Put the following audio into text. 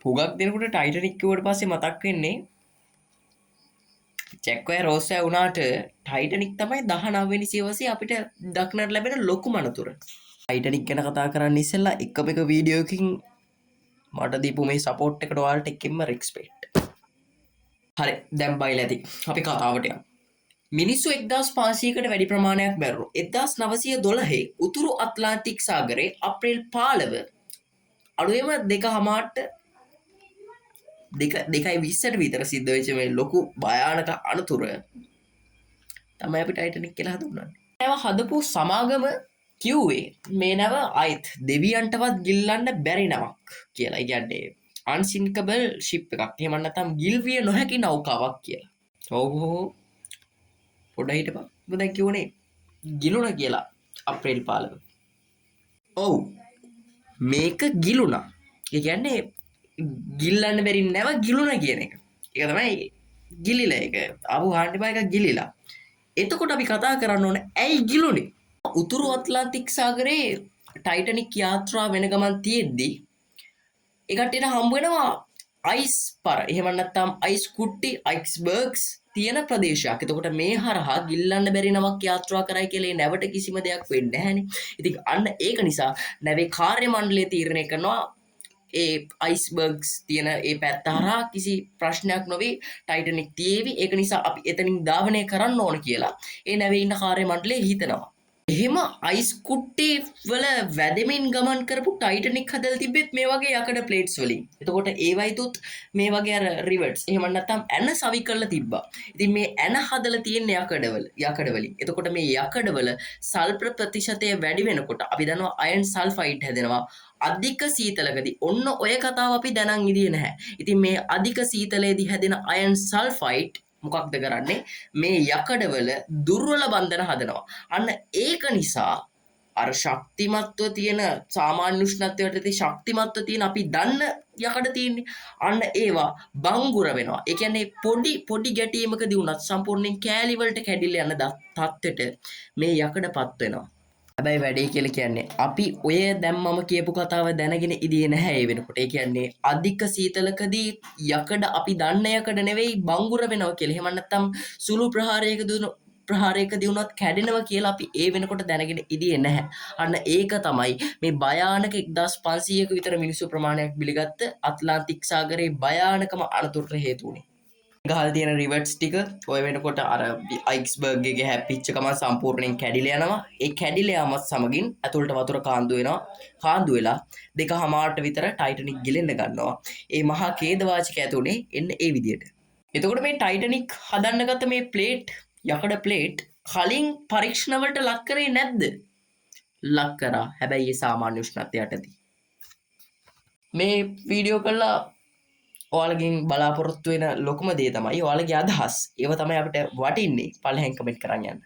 හුඟක් දෙනෙකුට ටයිටනික් කිව්වට පස්සේ මතක් වෙන්නේ ජැක් ඔය රෝස් ඔය වුණාට ටයිටනික් තමයි 19 වෙනි සියවසේ අපිට දක්නට ලැබෙන ලොකුම අනතුර. ටයිටනික් ගැන කතා කරන්න ඉස්සෙල්ලා එකම එක වීඩියෝ එකකින් මට දීපු මේ සපෝට් එකට ඔයාලට එකෙන්ම රෙස්පෙක්ට්. හරි, දැන් බයිලා ඇති. අපි කතාවට යමු. මිනිස්සු 1500කට වැඩි ප්‍රමාණයක් මැරුණු 1912 උතුරු ඇට්ලාන්ටික් සාගරයේ අප්‍රේල් 15 අඩුවෙම දෙක හමාරට දෙක දෙකයි විස්සට විතර සිද්ධ වෙච්ච මේ ලොකු භයානක අනතුර තමයි අපි ටයිටනික් කියලා හඳුන්වන්නේ. නැව හදපු සමාගම කිව්වේ මේ නැව අයිත් දෙවියන්ටවත් ගිල්ලන්න බැරි නැවක් කියලා. ඒ කියන්නේ අන්සින්කබල් ෂිප් එකක්. එහෙම නැත්නම් ගිල්විය නොහැකි නෞකාවක් කියලා. ඔව් ඔව් පොඩ්ඩක් හිටපන්. ඔබ දැන් කිව්වනේ ගිලුණ කියලා අප්‍රේල් 15. ඔව් මේක ගිලුණා. ඒ කියන්නේ ගිල්ලන්න බැරි නැව ගිලුණ කියන එක. ඒක තමයි ගිලිලා ඒක. ආපු හාන්න එපා, එක ගිලිලා. එතකොට අපි කතා කරන්න ඕන ඇයි ගිලුනේ? උතුරු ඇට්ලාන්ටික් සාගරයේ ටයිටනික් යාත්‍රා වෙන ගමන් තියෙද්දි ඒ කට්ටියට හම්බ වෙනවා අයිස් පර. එහෙම නැත්නම් අයිස් කුට්ටි, අයිස්බර්ග්ස් තියෙන ප්‍රදේශයක්. එතකොට මේ හරහා ගිල්ලන්න බැරි නමක් යාත්‍රා කරයි කියලා ඒ නැවට කිසිම දෙයක් වෙන්නේ නැහැනේ. ඉතින් අන්න ඒක නිසා නැවේ කාර්ය මණ්ඩලය තීරණය කරනවා ඒ අයිස්බර්ග්ස් තියෙන ඒ පැත්ත හරහා කිසි ප්‍රශ්නයක් නොවේ ටයිටනික් තියේවි. ඒක නිසා අපි එතනින් ධාවනය කරන්න ඕන කියලා ඒ නැවේ ඉන්න කාර්ය මණ්ඩලය හිතනවා. එහෙම අයිස් කුට්ටි වල වැදෙමින් ගමන් කරපු ටයිටනික් හදලා තිබ්බෙත් මේ වගේ යකඩ ප්ලේට්ස් වලින්. එතකොට ඒවයිතුත් මේ වගේ අර රිවට්ස් එහෙම නැත්නම් ඇන සවි කරලා තිබ්බා. ඉතින් මේ ඇන හදලා තියෙන්නේ යකඩ වලින්. එතකොට මේ යකඩවල සල්ෆර් ප්‍රතිශතය වැඩි වෙනකොට අපි දන්නවා අයර්න් සල්ෆයිඩ් හැදෙනවා. අධික සීතලකදී ඔන්න ඔය කතාව අපි දැනන් ඉදියේ නැහැ. ඉතින් මේ අධික සීතලයේදී හැදෙන අයර්න් සල්ෆයිඩ් මොකක්ද කරන්නේ? මේ යකඩවල දුර්වල බන්ධන හදනවා. අන්න ඒක නිසා අර ශක්තිමත්ව තියෙන සාමාන්‍ය උෂ්ණත්වයට තියෙන ශක්තිමත්ව තියෙන අපි දන්න යකඩ තියෙන්නේ. අන්න ඒවා බංගුර වෙනවා. ඒ කියන්නේ පොඩි පොඩි ගැටීමකදී වුණත් සම්පූර්ණයෙන් කෑලි වලට කැඩිලා යන තත්ත්වෙට මේ යකඩපත් වෙනවා. හැබැයි වැඩේ කියලා කියන්නේ අපි ඔය දැන් මම කියපු කතාව දැනගෙන ඉදියේ නැහැ ඒ වෙනකොට. ඒ කියන්නේ අධික සීතලකදී යකඩ අපි දන්න යකඩ නෙවෙයි බංගුර වෙනවා කියලා. එහෙම නැත්නම් සුළු ප්‍රහාරයකදී වුණත් කැඩෙනවා කියලා අපි ඒ වෙනකොට දැනගෙන ඉදියේ නැහැ. අන්න ඒක තමයි මේ භයානක 1500ක විතර මිනිස්සු ප්‍රමාණයක් බිලිගත්ත ඇට්ලාන්ටික් සාගරයේ භයානකම අනතුරට හේතු වුණේ. ගහලා තියෙන රිවට්ස් ටික ඔය වෙනකොට අර අයිස්බර්ග් එකේ හැප්පිච්ච ගමන් සම්පූර්ණයෙන් කැඩිලා යනවා. ඒ කැඩිලා යාමත් සමගින් ඇතුළට වතුර කාන්දු වෙනවා. කාන්දු වෙලා දෙක හමාරට විතර ටයිටනික් ගිලෙන්න ගන්නවා. ඒ මහා ඛේදවාචක ඇති උනේ එන්න ඒ විදියට. එතකොට මේ ටයිටනික් හදන්න ගත්ත මේ ප්ලේට්, යකඩ ප්ලේට් කලින් පරීක්ෂණ වලට ලක් කරේ නැද්ද? ලක් කරා. හැබැයි ඒ සාමාන්‍ය උෂ්ණත්වය යටතේ. මේ වීඩියෝ කළා ඔයාලගෙන් බලාපොරොත්තු වෙන ලොකුම දේ තමයි ඔයාලගේ අදහස්. ඒව තමයි අපිට වටින්නේ. පල්ලෙහෙන් කමෙන්ට් කරන් යන්න.